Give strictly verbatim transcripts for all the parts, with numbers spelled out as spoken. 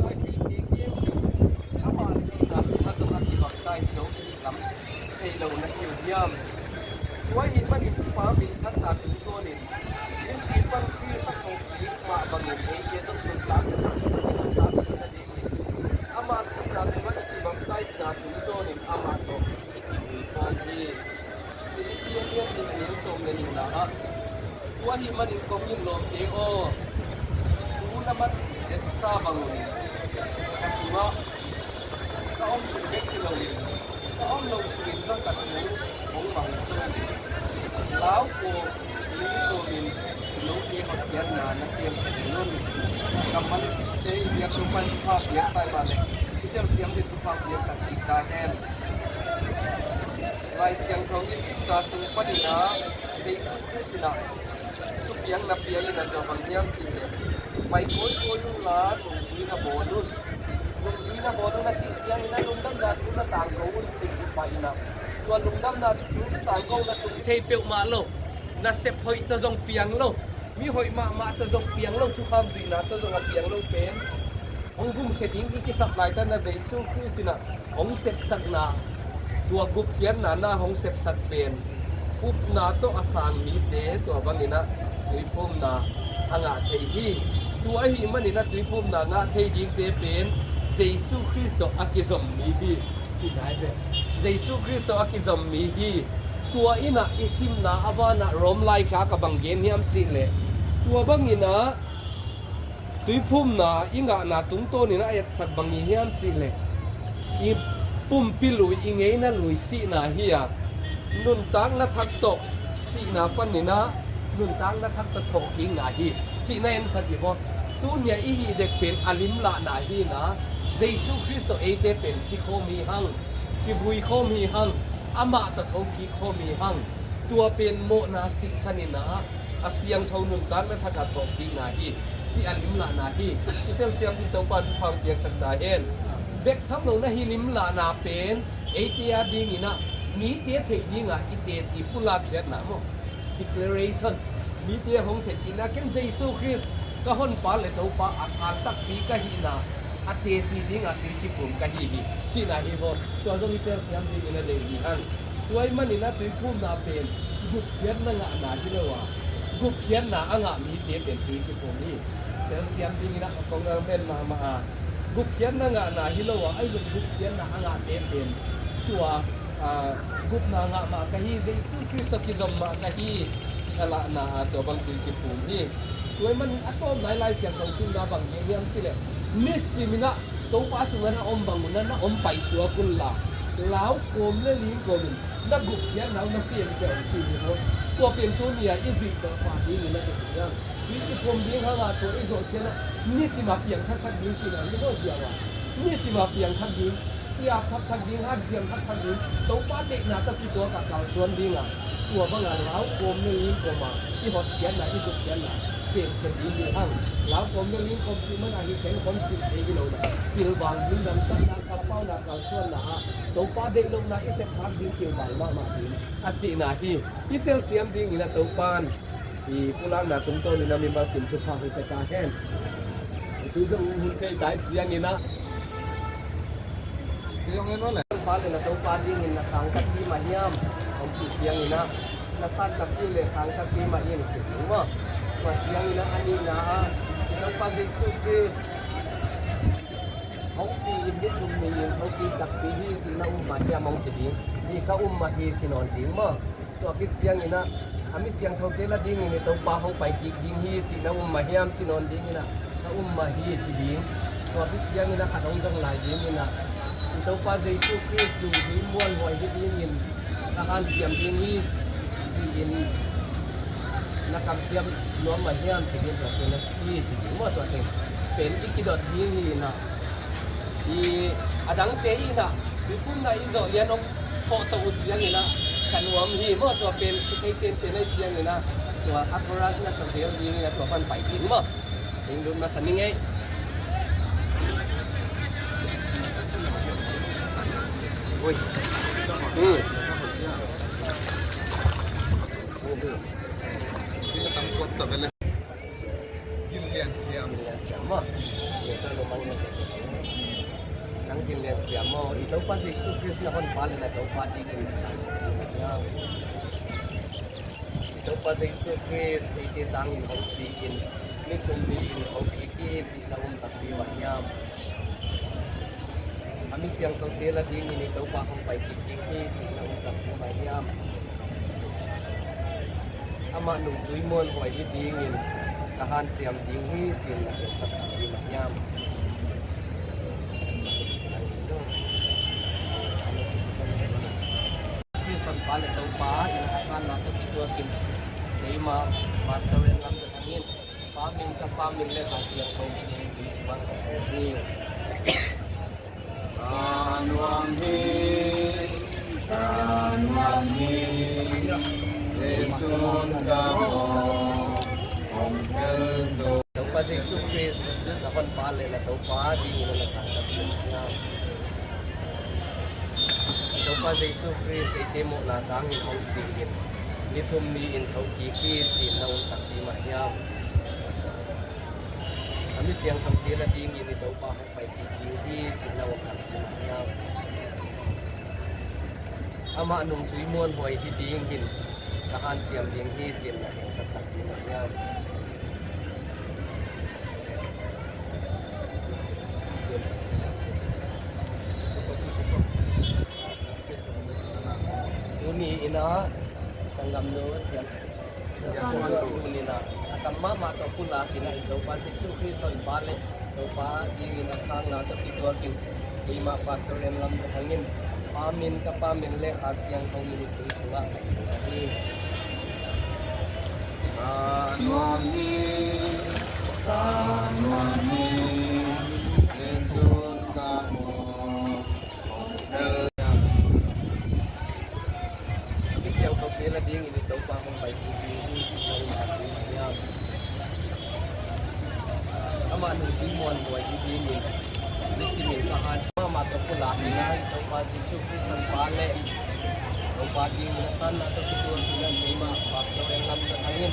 Ama sihna sungah zong a kibaptize zo i hih lam thei lo na hi uh hiam? Tua ahih manin Topa minthanna tungtawnin misi pan Khrist a thawhkik mah bangin eite zong nuntakna thak sungah i nuntak nadingin ama sihna sungah i kibaptizena tungtawnin amah tawh i kimu khawm hi. Philippi a lian nih a neu sawm le nihna ah, tua ahih manin kong it lawmte aw, tu na man etsa bangun ka sungah ka om sung bek hi loin ka om loh sungin zong ka thu hong mang zo hi. Lau kawm, ling kawmin note hotkhiatna na sem khin un. Kammal i site i biak Topa in thupha piaksa mah leh i telsiam ding thupha piaksak kik ta hen. Lai Siangtho i simna sung panin ah Jesu Khrist in ah thupiakna pia in ah tua bang hiam cih leh, pai kawikawi unla nungzuina bawl un. Nungzuina bawl un a cih ciangin ah lungdamna thu na tangko un cih hi pah in ah, tua lungdamna thu na tangkona tung thei peuhmah lo, nasep hoih tawh zong piang lo, mi hoih mahmah tawh zong piang lo, thukham zuihna tawh zong a piang lo pen hong gumkhia ding i kisap laitak in ah Jesu Khrist in ah hong sepsakna, tua gupkhiatna na hong sepsak pen upna tawh a sang mite tua bangin ah tuiphumna a ngah thei hi. Tua ahih manin ah tuiphumna ngah thei dingte pen Jesu Khrist tawh a kizom mi hi. Cihna hi ve. Jesu Khrist tawh a kizom mi hi. Tua in ah i simna a banah Rom laikhak ah bang gen hiam cih leh, tua bangin ah tuiphumna i ngahna tungtawnin a etsak bang hi hiam cih leh, i pumpi lui, i ngeina lui sihna hi a, nuntakna thak tawh sihna panin ah nuntakna thak tawh thawhkikna hi cihna ensak hi maw. Tuni-a i hih dek pen a limlahna hi in ah, Jesu Khrist tawh eite pen si khawm hi hang, kivui khawm hi hang, amah tawh thokik khawm hi hang. Tua pen mawhna sihsan in ah a siangtho nuntakna thak a thawhkikna hi cih a limlahna hi. I telsiam ding Topa in thupha hong piaksak ta hen. Bek tham lo na hi limlahna pen eite a dingin ah mite theih dingah i teci pulak khiatna maw, declaration. Mite hong theih kik in ah ken Jesu Khrist ka Honpa le Topa a sang takpi ka hihna a teci dingah tui kiphum ka hi hi cihna hi maw. Tua zong i telsiam dingin a deih hi hang. Tua ahih manin ah tuiphumna pen gupkhiatna ngahna hi lo a, gupkhiatna a ngah mite pen tui kiphum hi. Telsiam dingin ah kong nang men mahmah a, gupkhiatna ngahna hi lo a, ahi zong gupkhiatna a ngahte pen tua, ah, gupna ngah mah ka hi, Jesu Khrist tawh kizom mah ka hi cih a lahna ah tua bang tui kiphum hi. Tua ahih manin a tawpna i Lai Siangtho simna bang gen hiam cih leh, nisimin ah Topa sungah na om bang un ah na om paisuak unla, lau kawm le ling kawmin na gupkhiatna uh na sem peuh un ci hi maw. Tua pen tuni-a i zuih tawh pah dingin a deih hi hang. Tui kiphum ding hang a, tua i zawh ciangin ah nisim a piang thakthak ding cihna hi maw, ziau a. Nisim a piang thak ding, i ap thakthak ding, hatziam thakthak ding, Topa deihna tawh kituak a kalsuan ding a, tua bang a lau kawm le ling kawm a i hotkhiatna, i gupkhiatna semkhia ding hi hang. Lau kawm le ling kawm cih man a hi kheng hon cih thei hi lo na, pilvang ding, gamtatna, kampauna, kalsuanna ah Topa deih lohna i sep khak ding pilvang mahmah ding a cihna hi. I telsiam dingin ah Topa in i pulakna tungtawnin a mimal kim thupha hong pia ta hen. Tui zong hun thei ta ih ciangin ah, tui zong en lo le, Honpa le na Topa dingin na sang takpi mah hiam, hong cih ciangin ah, na sang takpi uh leh sang takpi mah in ci ding maw. Tua ciangin ah a nihna ah, i Topa Jesu Khrist hong si in, ni thum ni in hong si takpi hi cih na um mah hiam, hong ci ding. Hi, ka um mah hi ci nawn ding maw. Tua khit ciangin ah a mi siangthote la dingin i Topa hong pai kik ding hi cih na um mah hiam ci nawn dingin ah, ka um mah hi ci ding. Tua khit ciangin ah khat hong dong lai dingin ah, i Topa Jesu Khrist dungzui mualhuai hi dingin ka hanciam ding hi ci-in na kamsiam nuam mah hiam ci ding, tua ciangin ah hi ci ding maw. Tua teng pen i kidot ding hi in ah, i a dangte in ah, i pumna i zawh lian hong thawh tawh uh ciangin ah ka nuam hi maw. Tua pen i thei penpen ahih ciangin ah, tua a chorus na sa zel dingin ah tua pan pai ding maw. Eng lut masa ning ei. Oi. Hmm. Gil Lian Siam. Gil Lian Siam maw. Gil Lian Siam maw. Hong hilhcian siam aw, i Topa Jesu Khrist na honpa le na Topa dingin na sang. I Topa Jesu Khrist eite tangin hong si-in, ni thum ni-in hong kik hi cih na um takpi mah hiam? A mi siangthote la dingin i Topa hong pai kik ding hi cih na um takpi mah hiam? Amah nungzui muanhuai hi dingin ka hanciam ding hi cih na khensat takpi mah hiam? Khrist honpa le Topa in a sanna tawh kituakin keimah Pastor Ren Lam Za Thang in Pa min, Tapa min le Kha Siangtho min in tui sungah ka thum hi. Ka nuam hi, ka nuam hi, Jesu'n ka mawh hong phel zo. Topa Jesu Khrist na honpa le na Topa dingin na sang takpi mah hiam? Topa Jesu Khrist eite mawhna tangin hong si-in, ni thum ni-in hong kik hi cih na um takpi mah hiam? A mi siangthote la dingin i Topa hong pai kik ding hi cih na um takpi mah hiam? Amah nungzui muanhuai hi dingin ka hanciam ding hi cih na khensat takpi mah hiam? Tuni in ah sanggamnu Sian Tuni in ah a tam mahmah tawh pulak in ah i Topa Jesu Khrist honpa le Topa dingin a sanna tawh kituakin keimah Pastor Ren Lam Za Thang in Pa min, Tapa min le Kha Siangtho min in tui sungah ka thum hi. Ka nuam hi, ka nuam hi, Jesu'n ka mawh hong phel. A mi siangthote la dingin i Topa hong pai kik ding hi cih na um takpi mah hiam? Amah nungzui muanhuai hi dingin nisimin ka hanciam. Mahmah tawh pulak in ah i Topa Jesu Khrist honpa le Topa dingin a sanna tawh kituakin ah keimah Pastor Ren Lam Za Thang in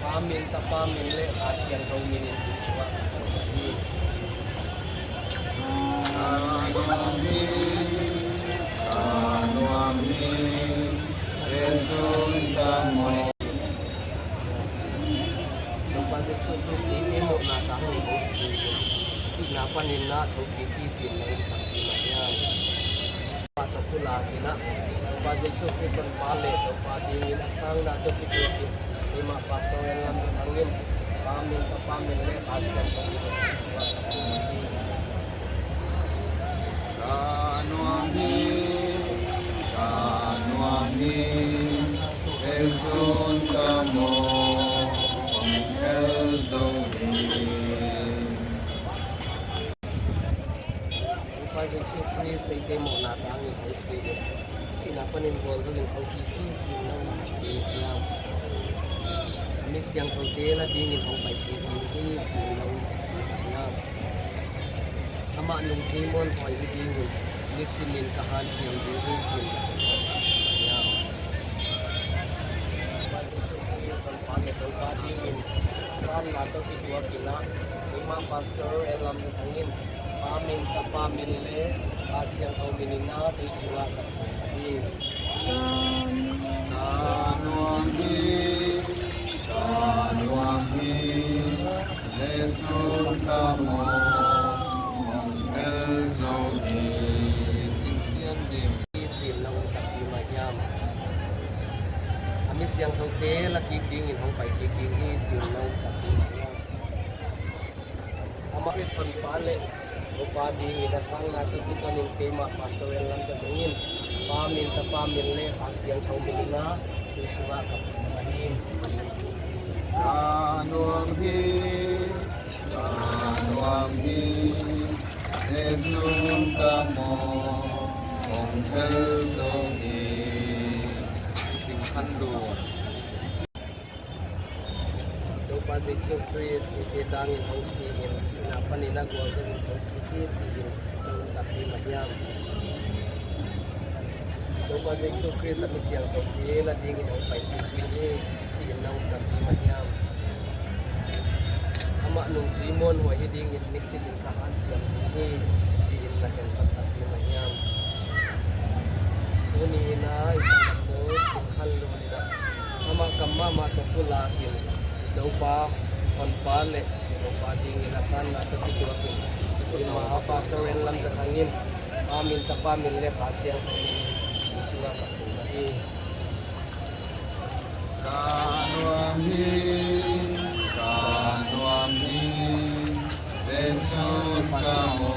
Pa min, Tapa min le Kha Siangtho min in tui sungah ka thum hi. Ka nuam hi, ka nuam hi, Jesu'n ka mawh. Topa Jesu Khrist eite mawhna tangin hong si-in, sihna panin ah thokik hi cih na um takpi mah hiam? Amah tawh pulak in ah Topa Jesu Khrist honpa le Topa dingin a sanna tawh kituakin keimah Pastor Ren Lam Za Thang in Pa min, Tapa min le Kha Siangtho min in tui sungah ka thum hi. Ka nuam hi, ka nuam hi, Jesu'n ka mawh hong phel zo hi. Topa Jesu Khrist eite mawhna tangin hong si-in, sihna panin gualzo in thokik hi cih na um takpi mah hiam? A mi siangthote la dingin hong pai kik ding hi cih na um takpi mah hiam? Amah nungzui muanhuai hi dingin nisimin ka hanciam ding hi cih na um takpi mah hiam? Topa Jesu Khrist honpa le Topa dingin a sanna tawh kituakin ah keimah Pastor Ren Lam Za Thang in Pa min, Tapa min le Kha Siangtho min in ah tui sungah ka thum hi. Ka nuam hi, ka nuam hi, Jesu'n ka mawh hong phel zo hi. Cing Sian Dim. Hi cih na um takpi mah hiam? A mi siangthote la kik dingin hong pai kik ding hi cih na um takpi mah hiam? Amah Khrist honpa le Topa dingin a sanna tawh kituakin keimah Pastor Ren Lam Za Thang in Pa min, Tapa min le Kha Siangtho min in ah tui sungah ka thum hi. Ka nuam hi, ka nuam hi, Jesu'n ka mawh hong phel zo hi. Sing Khan Lun. Topa Jesu Khrist eite tangin hong si-in, sihna panin ah gualzo in thokik hi cih na um takpi mah hiam? Topa Jesu Khrist a mi siangthote la dingin hong pai kik ding hi cih na um takpi mah hiam? Amah nungzui muanhuai hi dingin nisimin ka hanciam ding hi cih na khensat takpi Pulakin, Topa, Honpa le Topa dingin a sanna tawh kituakin, i ma a Pastor En Lam Za Thang in, Pa, Min, Tapa, Min le Kha Siangtho min in, Jesu sungah ka thum ahi. Ka nuam hi, ka nuam hi, Jesu ka mu,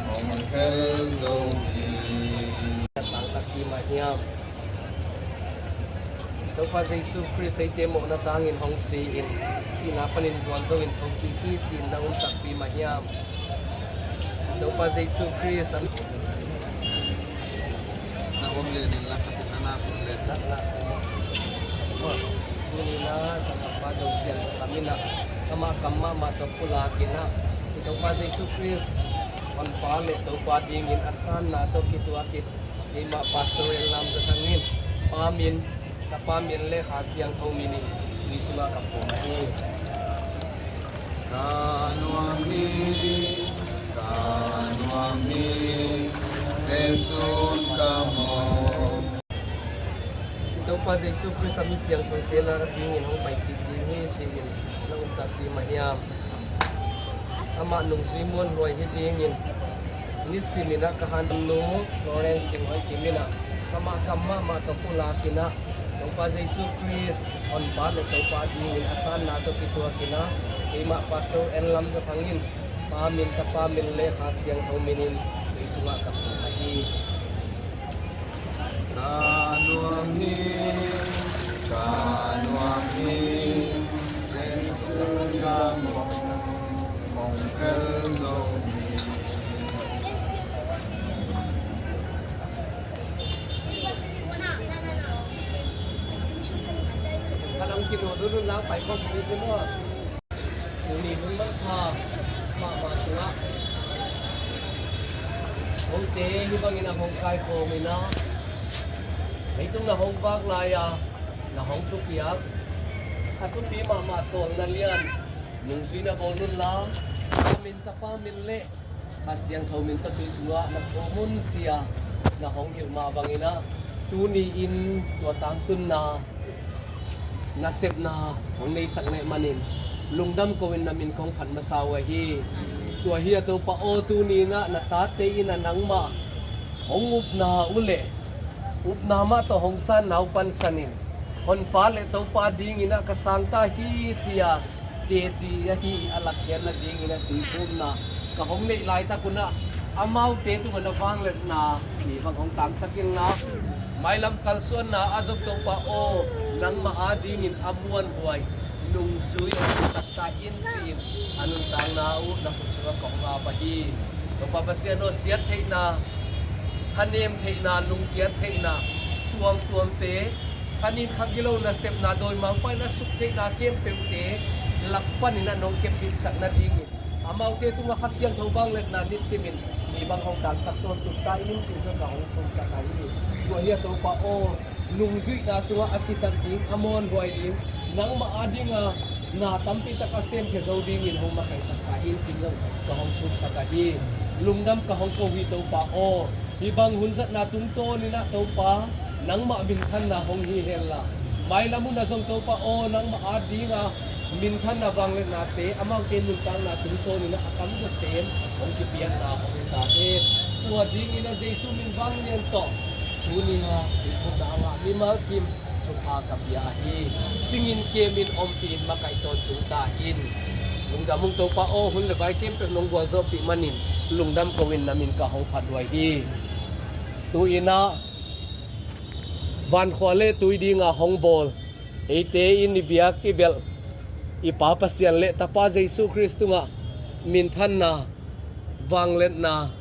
hong phel zo hi. Sang takpi mah hiam? Topa Jesu Khrist eite mawhna tangin hong si-in, sihna panin vualzawhin thokik hi ci-in na um takpi mah hiam? Topa Jesu Khrist a na om le nin la khatin a na kum le cak na. Tuni na sanggampa Do Sian Lam in ah, amah kam mahmah tawh pulakin ah, Topa Jesu Khrist Honpa le Topa dingin a sanna tawh kituakin, keimah Pastor En Lam Za Thang in, Pa, Min, Tapa, Min le Kha Siangtho min in tui sungah ka phuak ahi. Ka nuam hi, ka nuam hi, Jesu ka mu. Topa Jesu Khrist a mi siangthote la dingin hong pai kik ding hi ci-in na um takpi mah hiam? Amah nungzui muanhuai hi dingin nisimin ah ka han nu Florence Sing Hoi Kim in ah, amah kam mahmah tawh pulakin ah, Topa Jesu Khrist Honpa le Topa dingin a sanna tawh kituakin ah, keimah Pastor En Lam Za Thang in, Pa, Min, Tapa, Min le Kha Siangtho min in tui sungah ka phuak ahi. Ka nuam hi, ka nuam hi, Jesu ka mu, hong phel zo hi. Ka dang kino dun lang pai kong hi te maw? Tuni hun manpha mahmah sungah hongte hih bangin a hong kaikhawm in ah, leitung na hong vak lai-a na hong thupiak a thupi mahmah sawlna lian, nungzuina bawl un la, Pa, Min, Tapa, Min le Kha Siangtho min tawh tui sungah na thum un ci-a na hong hilh mah bangin ah, tuni-in tua tangtunna nasepna hong neisak neh manin lungdam ko-in na min kong phat masa uh ahi. Tua hi a Topa aw, tuni-in ah na tate in ah nangmah hong upna uh leh upna mah tawh hong sanna uh pansanin, Honpa le Topa dingin ah ka sangta hi ci-a teci ahi a lakkhiatna dingin a tuiphumna ka hong neih laitak un ah, amaute tungah na vangliatna mi bang hong tangsak inla, mailam kalsuanna a zong Topa aw, nangmah adingin a muanhuai nungzui hong hisak ta in ci-in a nuntakna uh na khut sungah ka hong ap ahi. Topa Pasian aw, siat theihna, thanem theihna, lungkiat theihna, tuamtuamte, khanin kha gilo nasepna, dawimangpa in a suk theihna khempeuhte lak panin ah nong kep hitsak nadingin, amaute tungah Kha Siangtho vangliatna nisimin mi bang hong tangsak tawntung ta in ci-in ka hong thumsak ahi. Tua hi a Topa aw, nungzuihna sungah a citat ding, a muanhuai ding, nangmah adinga na tampi tak a semkhia zo dingin hong makaihsak ta in ci-in zong ka hong thumsak ahi. Lungdam ka hong ko hi Topa aw. Hih bang hun zatna tungtawnin ah Topa, nangmah minthanna hong hi henla, mailam hun ah zong Topa aw, nangmah adinga minthanna vangliatnate, amaute nuntakna tungtawnin ah a tamzaw sem hong kipiakna hong hi ta hen. Tua dingin ah Jesu min vanglian tawh tuni-a tuiphumna a ngah mimal kim thupha ka pia ahi. Cingin kemin ompihin makaih tawntung ta in. Lungdam ung Topa aw, hun le vai khempeuh nong gualzawhpih manin lungdam ko-in na min ka hong phat uh ahi. Tu-in ah vankhua le tui dinga hong bawl, eite in i biak i belh i Pa Pasian le Tapa Jesu Khrist tungah minthanna, vangliatna,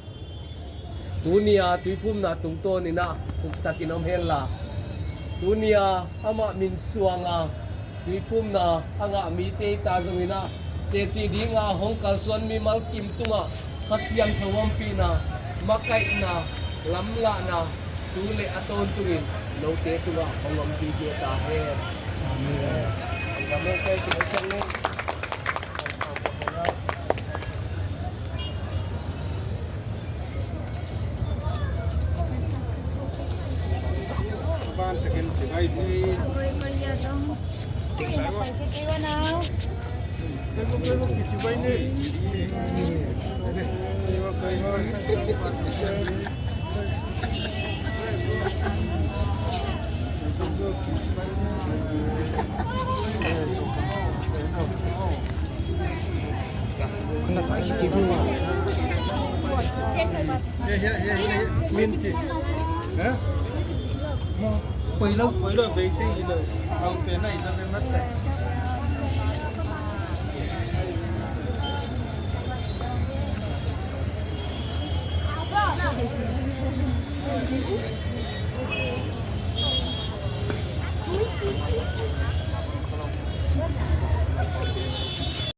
tuni-a tuiphumna tungtawnin ah khuksakin om henla, tuni-a amah min suanga tuiphumna a ngah mite i ta zongin ah, teci dinga hong kalsuan mimal kim tungah Kha Siangtho ompihna, makaihna, lamlahna, tu le a tawntungin note tungah hong ompih ta hen. Amen. Ban takin cibai hi.